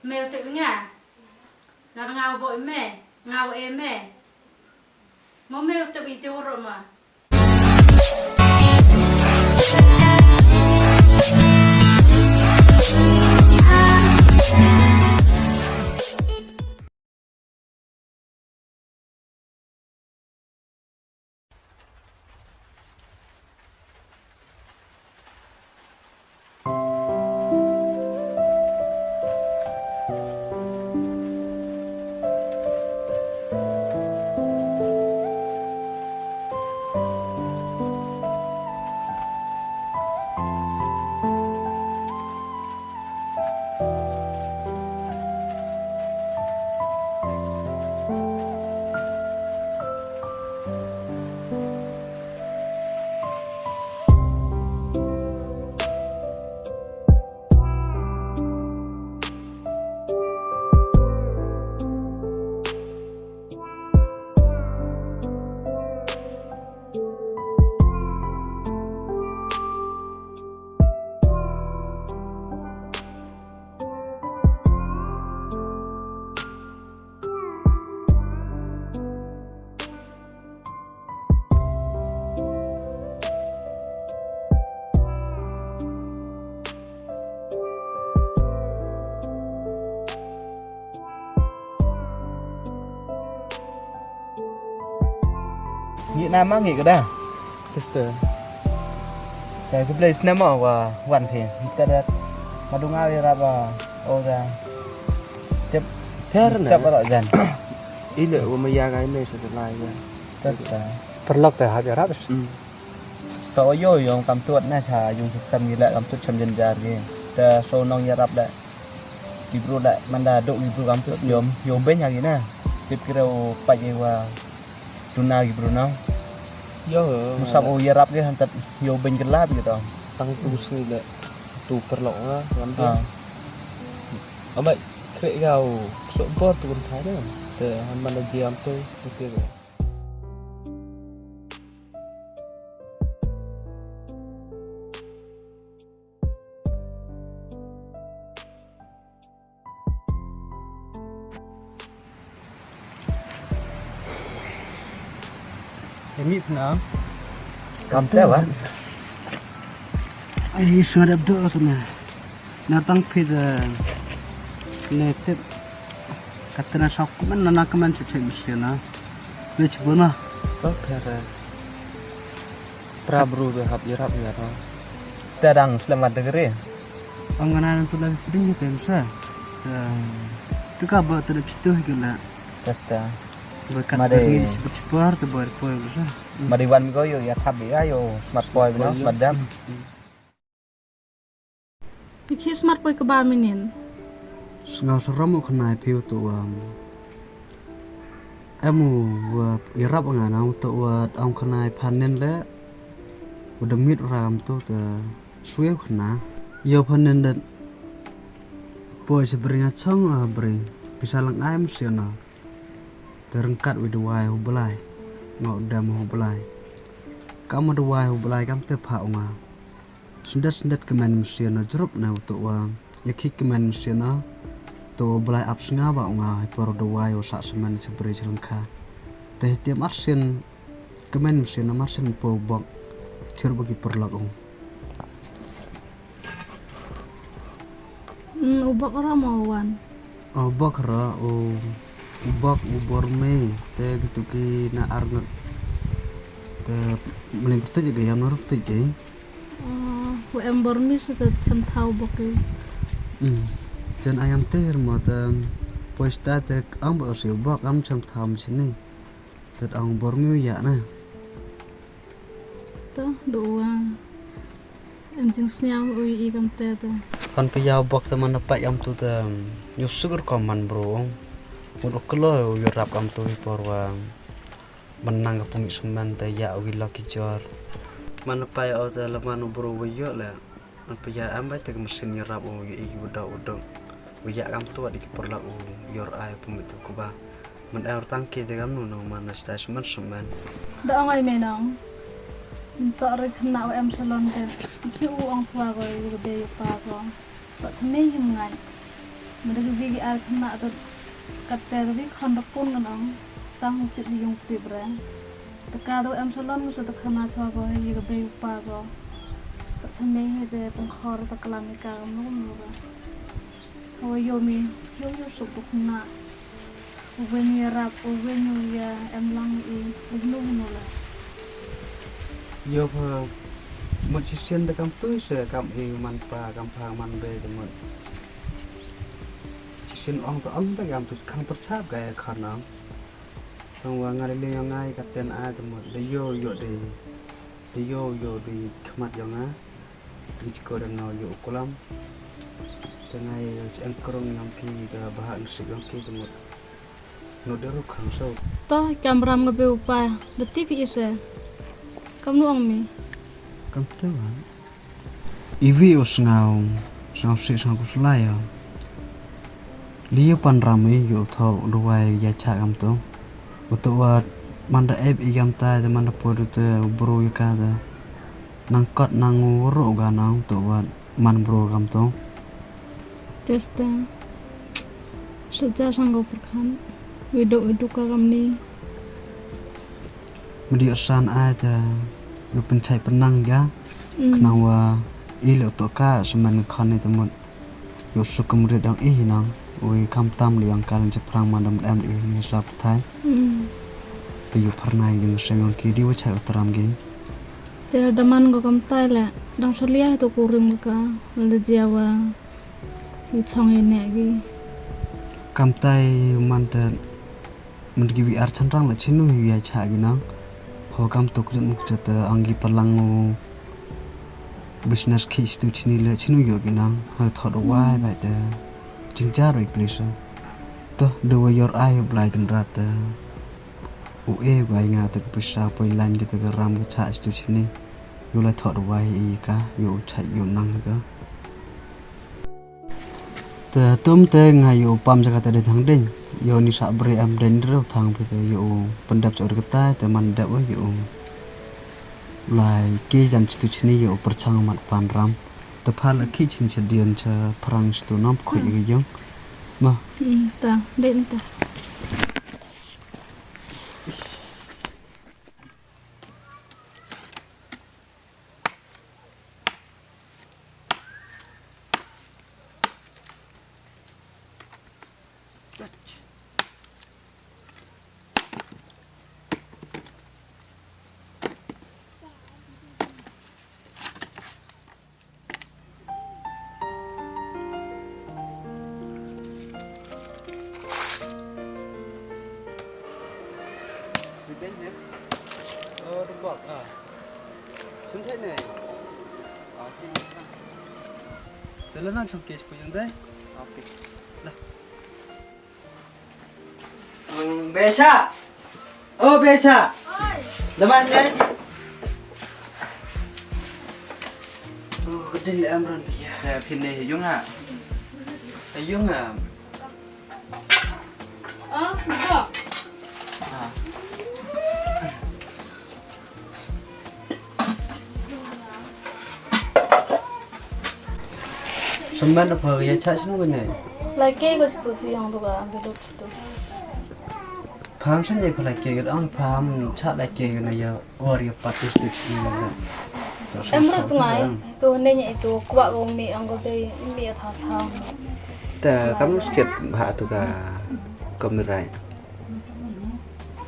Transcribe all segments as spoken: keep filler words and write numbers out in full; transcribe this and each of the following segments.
Me u tip nga. Nar nga u bok me. Nga u e me. Mo me u tip i te u ro ma. Ngi na ma ngi ka da. Teste. Ka ku play snem ma wa wan phi. Mita da. Ma du nga wi rap ba. O da. Tep. Pher na. Tep ba jan. Ile wa ma ya ga ile sa lai ya. Teste. Perlok te ha ya rap. Hmm. To yo yong kam tut na cha yung system ngi le kam tut cham jen jar ge. Te so nong ya rap da. Ki bru da manda dok ki bru kam tut yom yo ben ha gi na. Tip ki rau pa ye wa tuna ki bru na. Yo. Musab o ya rap ge han tat yo ben ke la bi to. Tang tu sngi le tu perlok nga ngam de. Ha. Amai kre ga o so bor tu kun thai na. Te han manda ji am tu tu ke. Emi pna. Kam te wa. Ai, suara do tu na. Na tang phi da ne tip. Katna sok man na na kaman che che mesti na. Wech bona. Oke re. Pra bru be hap irap ya no. Tadang selamat degre. Ang ngana nang tu lagi puding ni pensa. Tu ka ba tu da pitu gila. Testa. Berkat Made. Dari si bercepar tu bar poi bisa. Made wan mi ko yo ya thap ya yo smart boy bina madam. Ki smart boy kaba minin. Sngewsarong u khynnai phi u tu wa em u wa ïarap nga na u tu wa ong khynnai phan nin le u da miet ram tu te swew khynnai. Ïoh phan nin dat poi sa bring a chong a bring pisa lang ai msiana. Te ryngkat u dawai u Blai nga u dem u Blai. Kam u dawai u Blai kam te pha u nga. Sndet sndet kmen msiana jrup na u tu wa. Ïa ki kmen msiana tu wa Blai ap snga ba u nga hai por dawai u sa semen sa bri sa lyngkha. Te hi te marsin kmen msiana marsin po bok. Chir ba ki perlak u. Mm, u bok ra mo wan. U bok ra u bok u bor me te ki tu ki na arngat. Te mling tu ki yam na rup tu ki. U em bor mi sa te cham thau bok i. Hmm. Jan ayam te mo te poista te am bok si bok am cham thau mi sini. Te ang bor mi ya na. To do wa. Em jing sniam u i kam te te. Kan pe ya bok te man pa yam tu te. Yo sugar ko man bro. Mut oklo yo rap kam tu i por wa. Menang ka pumi semen te ya wi lucky jar. Mana pai au te la manu bro wi yo le. An pia am bai te ka mesin ïarap u ïa i u dau u dong. U ïa kam tuat i ki perlak u yor ai pumi tu kuba. Men ai tang ki te kam nu nong mana stai semen semen. Da ong ai me nong. Ntok rik na u em salon te. Ki u ong swa ko yu de yu pa ko. Tok sene yum ngai. Mada ki bi ki ar khynnah te katte te ki khon da pun ngan ong. Tang tip ïong tip re. Te ka do em salon sa te khana chwa ko hi ka bei u pa ko. Ka chame hi te pung khor te klam ïa ka kam no no ka. Ho yo mi yo yo suk duk na. U ben ïa rap u ben ïa em lang i u no no la. Yo pha mut shisien te kam tu se kam i man pa kam pha man bei te mut. Shisien ong te ong te kam tu khang perchap ka ya khana. Tang wa nga le ïa ngai ka ten a te mut de yo yo de. De yo yo de khmat yo nga. Ri chiko da ngau ïa u kulam. Te ngai ïa chang krong ïa ki da bahak nusik ïa ki te mut. No de ru khang so. To kam ram nga be u pa da tip i se. Kam nu ong mi. Kam te wa. Iwi u sngaw sngaw si sngaw ku slai ya. Li yu pan ram i yu tho duwai ya cha kam to. U to wa man da ep i kam ta da man da po du te bru yu ka da. Nang kot nang wuro ga nang to wat man bro kam to. Testa. Saja sanggo perkhan. Widok widok ka kam ni. Medi osan ai ta. Yu penchai penang ga. Kenang wa ilo to ka semen khan ni temut. Yu sukum rit ang ih nang. Ui kam tam li ang kal jeprang mandam em di ih ni slap thai. Pe yu pernai yu sengong ki di wachai utram gi. Te daman ko kam tai le dang solia to kurim ka le jia wa i chong i ne gi. Kam tai man te man gi wi ar chan rang le chinu yu ya cha gi nang. Ho kam to kujut muk jut te ang gi palang u business ki stu chini le chinu yo gi nang. Ho thot wai bai te jing jar wi please. To do wa yor ai blai kan rat te. U e bai nga te ka pisa poi lain kita ka ram ka cha stu chini. Yu la thot wai i ka yu u chai yu nang ka. Te tum te nga yu pam jaka te de thang ding. Yu ni sa bre am den ro thang pi te yu pendap cha ur kata te man dap yu. Lai ki jan stu chini yu perchang mat pan ram. Te pha la ki chin cha dian cha prang stu nam khu yu yung. Ma. Hmm, ta, den ta. Te la nang chong case puyung dai. Okay. La. Becha. Oh, Becha. Oi. Leman ne. Oh, kedin le amran biya. Ya, phin ne yung ha. Yung ha. Ah, sudah. Ah. Semen apa ya cha sinu kene? Lagi ko situ sih yang tu kan belum situ. Paham sen je pala ke ang paham cha lagi kene ya war ya patus tu sini. Em ru tungai tu ne nya itu kuat ko mi ang ko dei mi ya tha tha. Ta kamu skip ha tu ka copyright.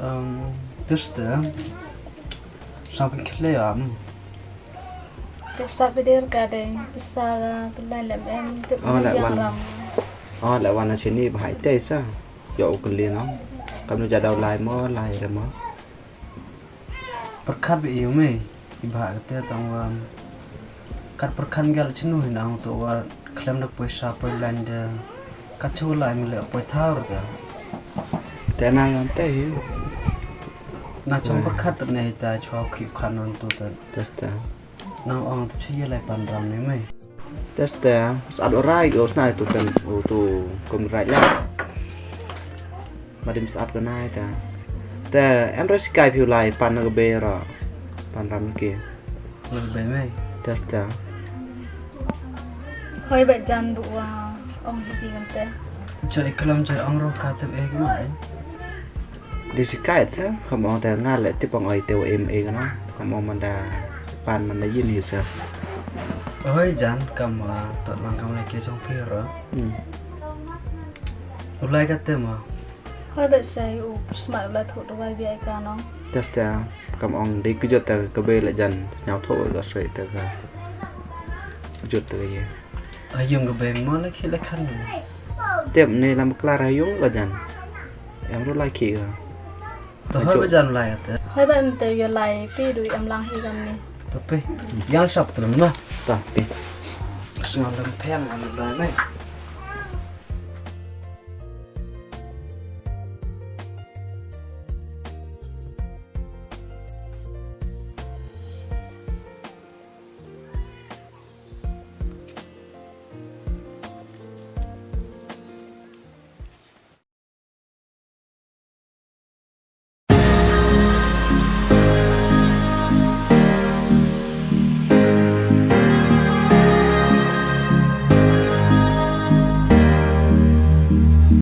Em, tus te. Sa pin khle am. Te sa pedir ka de, pisa ka, pila lem em, te Oh, la wan. Ram. Oh, la wan sini bahai te sa. Yo u kli no. Kam nu jadau lai mo, lai re mo. Perkhat bi yu me. Iba ka te tang wa kat perkhan gal chinu hinang to wa khlem da poisa poi lain de kat chu lai mi le poi thar de. Te na yan te hi. Na chong perkhat ne ta chwa khi khan non tu te. Testa. Na ong tu chi ye lai pan ram ne mai. Testa. Sat orai go sna tu kan tu kom rai la. Madim sat ka nai ta. Te em res kai phiu lai pan na ka be ra. Pan ram ki. Nang be mai. Testa. Hoi ba jan du wa. Ong hi ti kam te. Joi klam joi ong ro ka te eh ma. Di sikai sa kam ong te nga le tip ong oi te wa em eh no. Kam ong manda pan manda yin hi sa. Oi jan kam ma tot lang kam le ke jong phi ro. Hmm. Ulai ka te ma. Hoi bet sai u smat la thu tu wai bi ai ka no. Just kam ong dei kujot ta ka bei la jan nyau tho la soi ta ka kujot ta ka ye. Ayung ka bei mo la khi la khan. Tep ne lam klar ayung la jan. Em ru la khi ka. To hoi ba jan lai ta. Hoi ba em te yo lai pi du em lang hi gam ni. To pi. Yang sap tu ma. Ta pi. Sngal lam phen ngan lai mai.